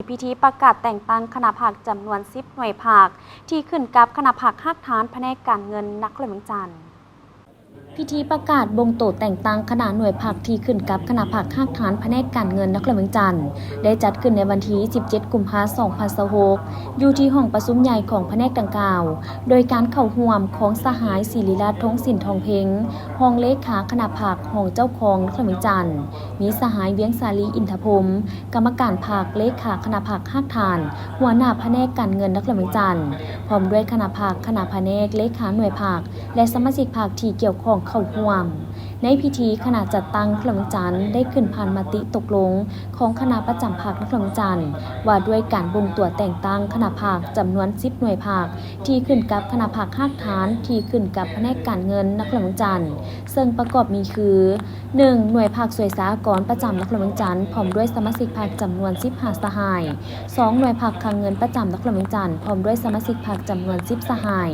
ພິທີປະກາດແຕ່ງຕັ້ງຄະນະພັກຈຳນວນສິບໜ່ວຍພັກ ທີ່ຂຶ້ນກັບຄະນະພັກຮາກຖານພະແນກການເງິນນະຄອນຫຼວງວຽງຈັນ. ພິທີປະກາດບົ່ງໂຕແຕ່ງຕັ້ງຄະນະໜ່ວຍພັກທີ່ຂຶ້ນກັບຄະນະພັກຮາກຖານພະແນກການເງິນນະຄອນຫຼວງວຽງຈັນ ໄດ້ຈັດຂຶ້ນໃນວັນທີສິບເຈັດ ກຸມພາ ສອງພັນຊາວຫົກ ຢູ່ທີ່ຫ້ອງປະຊຸມໃຫຍ່ຂອງພະແນກດັ່ງກ່າວ ໂດຍການເຂົ້າຮ່ວມຂອງສະຫາຍ ສິລິລັດ ທົງສິນທອງເພັງ ຮອງເລຂາຄະນະພັກ ຮອງເຈົ້າຄອງນະຄອນຫຼວງວຽງຈັນ, ມີສະຫາຍ ວຽງສາລີ ອິນທະພົມ ກຳມະການພັກ, ເລຂາຄະນະພັກຮາກຖານ, ຫົວໜ້າພະແນກການເງິນນະຄອນຫຼວງວຽງຈັນ, ພ້ອມດ້ວຍຄະນະພັກ, ຄະນະພະແນກ, ເລຂາໜ່ວຍພັກ ແລະ ສະມາຊິກພັກທີ່ກ່ຽວຂ້ອງເຂົ້າຮ່ວມ. ໃນພິທີ ຄະນະຈັດຕັ້ງນະຄອນຫຼວງວຽງຈັນໄດ້ຂຶ້ນຜ່ານມະຕິຕົກລົງຂອງຄະນະປະຈຳພັກນະຄອນຫຼວງວຽງຈັນ ວ່າດ້ວຍການບົ່ງຕົວແຕ່ງຕັ້ງຄະນະພັກຈຳນວນສິບໜ່ວຍພັກ ທີ່ຂຶ້ນກັບຄະນະພັກຮາກຖານ ທີ່ຂຶ້ນກັບພະແນກການເງິນນະຄອນຫຼວງວຽງຈັນ ເຊິ່ງປະກອບມີຄື ໜຶ່ງ ໜ່ວຍພັກສວຍສາອາກອນປະຈຳນະຄອນຫຼວງວຽງຈັນ ພ້ອມດ້ວຍສະມາຊິກພັກຈຳນວນສິບຫ້າສະຫາຍ, ສອງ ໜ່ວຍພັກຄັງເງິນປະຈຳນະຄອນຫຼວງວຽງຈັນ ພ້ອມດ້ວຍສະມາຊິກພັກຈຳນວນສິບສະຫາຍ,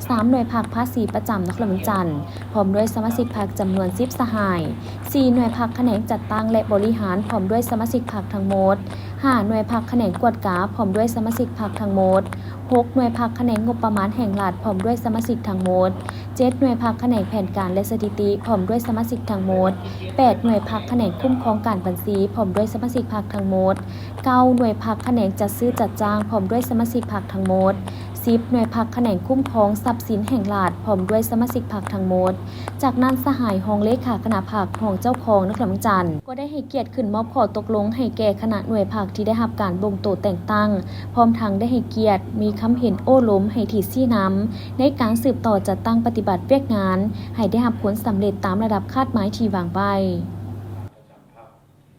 ສາມ ໜ່ວຍພັກພາສີປະຈຳນະຄອນຫຼວງວຽງຈັນ ພ້ອມດ້ວຍສະມາຊິກພັກຈຳນວນສິບສະຫາຍ, ສີ່ ໜ່ວຍພັກຂະແໜງຈັດຕັ້ງ ແລະ ບໍລິຫານ ພ້ອມດ້ວຍສະມາຊິກພັກທັງໝົດ, ຫ້າ ໜ່ວຍພັກຂະແໜງກວດກາ ພ້ອມດ້ວຍສະມາຊິກພັກທັງໝົດ, ຫົກ ໜ່ວຍພັກຂະແໜງງົບປະມານແຫ່ງລັດ ພ້ອມດ້ວຍສະມາຊິກທັງໝົດ, ເຈັດ ໜ່ວຍພັກຂະແໜງແຜນການ ແລະ ສະຖິຕິ ພ້ອມດ້ວຍສະມາຊິກທັງໝົດ, ແປດ ໜ່ວຍພັກຂະແໜງຄຸ້ມຄອງການບັນຊີ ພ້ອມດ້ວຍສະມາຊິກພັກທັງໝົດ, ເກົ້າ ໜ່ວຍພັກຂະແໜງຈັດຊື້ຈັດຈ້າງ ພ້ອມດ້ວຍສະມາຊິກພັກທັງໝົດ, ສິບ ໜ່ວຍພັກຂະແໜງຄຸ້ມຄອງຊັບສິນແຫ່ງລັດ ພ້ອມດ້ວຍສະມາຊິກພັກທັງໝົດ. ຈາກນັ້ນ ສະຫາຍຮອງເລຂາຄະນະພັກ ຮອງເຈົ້າຄອງນະຄອນຫຼວງວຽງຈັນ ກໍໄດ້ໃຫ້ກຽດຂຶ້ນມອບຂໍ້ຕົກລົງໃຫ້ແກ່ຄະນະໜ່ວຍພັກທີ່ໄດ້ຮັບການບົ່ງໂຕແຕ່ງຕັ້ງ, ພ້ອມທັງໄດ້ໃຫ້ກຽດມີຄຳເຫັນໂອ້ລົມໃຫ້ທີ່ຊີ້ນຳໃນການສືບຕໍ່ຈັດຕັ້ງປະຕິບັດວຽກງານ ໃຫ້ໄດ້ຮັບຜົນສຳເລັດຕາມລະດັບຄາດໝາຍທີ່ວາງໄວ້.